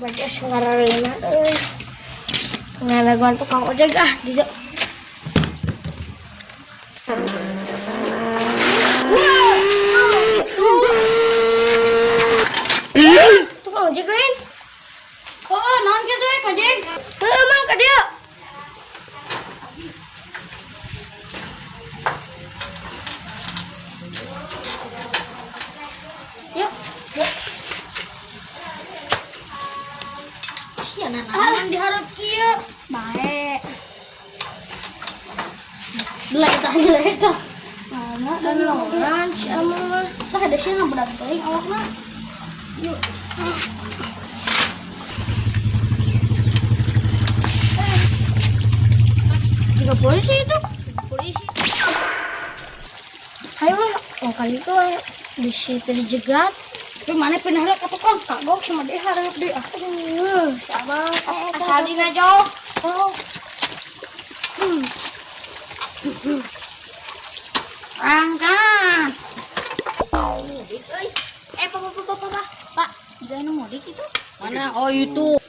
Coba aja ngararina euy. Ngalaguan tukang ojek ah di dieu. Tukang ojek lain. Oh, naon kitu we kajeng? Heuh, Mang, ka dieu. Yuk, yuk. Sia nanaon diharap kieu? Bae. Delay tah, delay tah. Mana Naonan si Amang mah. Tah ada sia budak teuing awakna. Yuk. Tiga polisi itu. Polisi. Ayo lah, oh kali itu di situ dijegat. Tapi mana pindah lah ke tukang kagok sama dia harap dia. Si Abang, asal dina jauh. Oh. Angkat. Mudik euy. Eh, pak, pak, pak, pak, pak. Pak, jika nu mudik itu. Mana? Oh itu.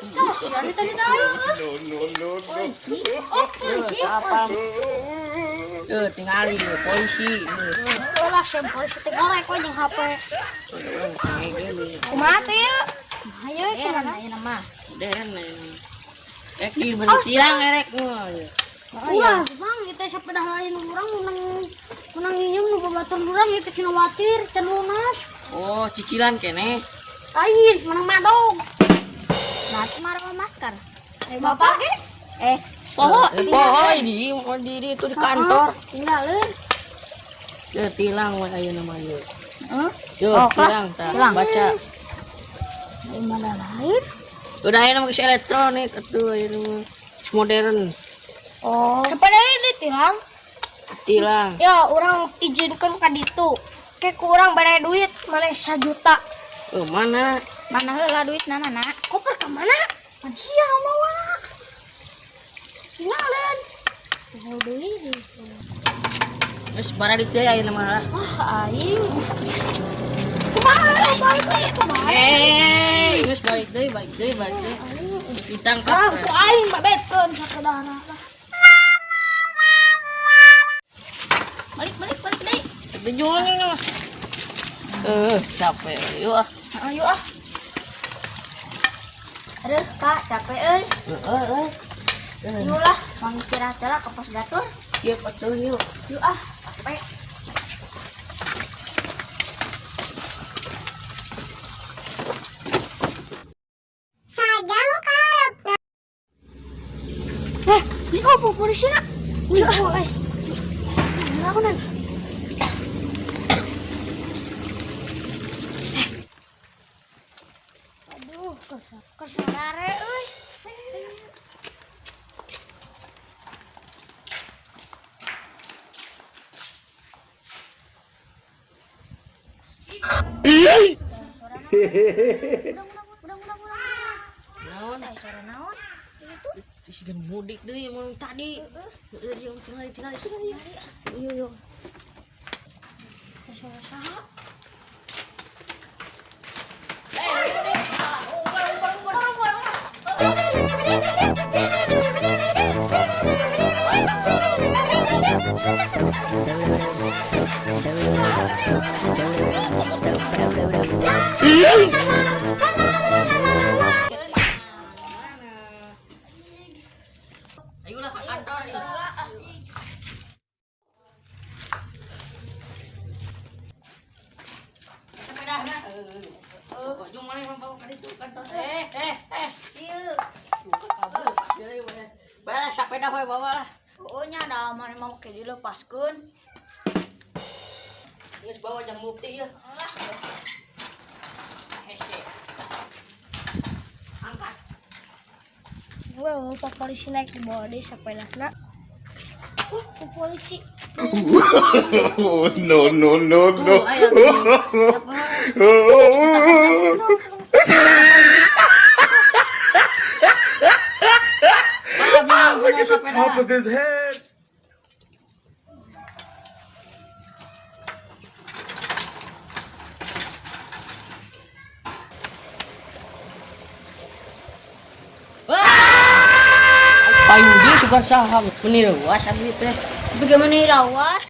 Sos, dari tadi tahu. Polisi. Oh, polisi. Apa? Tuh, tinggali tuh, polisi. Ulah, sem polisi teh gorek we jeung HP. Kumaha tuh ya? Ayo, kumaha ayeuna mah. Deren Rek di bener silang erek. Ulah, Bang, itu sepeda lain urang menang menang nginjem nu babaturan urang itu cenah watir, can lunas. Oh, cicilan kene. Lain, menang madog. Nah, marah masker. Eh, bapak ge? Eh, poho. Poho di mau di itu di kantor. Tinggalin. Tuh, tilang we ayeuna mah ieu. Heeh. Tuh, Oh, tilang tah. Baca. Di mana lain? Udah ayeuna mah geus elektronik atuh ayeuna mah. Geus modern. Oh. Sepeda ini tilang. Tilang. Ya, orang izinkan ka ditu. Kayak kurang bayar duit, mana 1 juta. Eh, mana? Mana heula duitna mana? Koper ke mana? Sia mawa. Tinggalin. Poho deui. Geus bara deui ayeuna mah lah. Wah, aing. Kumaha balik deui kumaha? Eh, geus balik deui, balik deui, balik deui. Ditangkap. Ah, ku aing babetkeun sapedana lah. Balik, balik, balik deui. Tujuannya mah. Eh, capek. Yuk ah. Heeh, yuk ah. Aduh, Kak, capek euy. Heeh, eh. Yuk lah, mau istirahat lah ke pos gatur. Siap atuh yuk. Yuk ah, capek. Eh, ini kok polisi nak? Yuk, ah, eh. Aku nan. Aduh, kesar kesarare euy. Naon? Eh, suara naon? Itu. Itu sih mudik deui mun tadi. Heeh, dia tinggal tinggal tinggal. Yuk yuk. Suara saha? Ayolah ke kantor. Sepeda na. Heeh. Mana yang bawa ka ditu kantor. Eh, eh, eh, ieu. Kabur pasti deui we. Bae sepeda we bawa lah. Oh, nya da mana mah make dilepaskeun. Geus bawa jang bukti ya. Hese. Angkat. Wah, pak polisi naik di bawah deh sepedana. Wah, pak polisi. Oh, no, no, no, no. Tuh, aya tuh. Siapa? Look at the top of his head. Pak Yudi suka saha meni reuas abdi teh. Bagaimana rawas?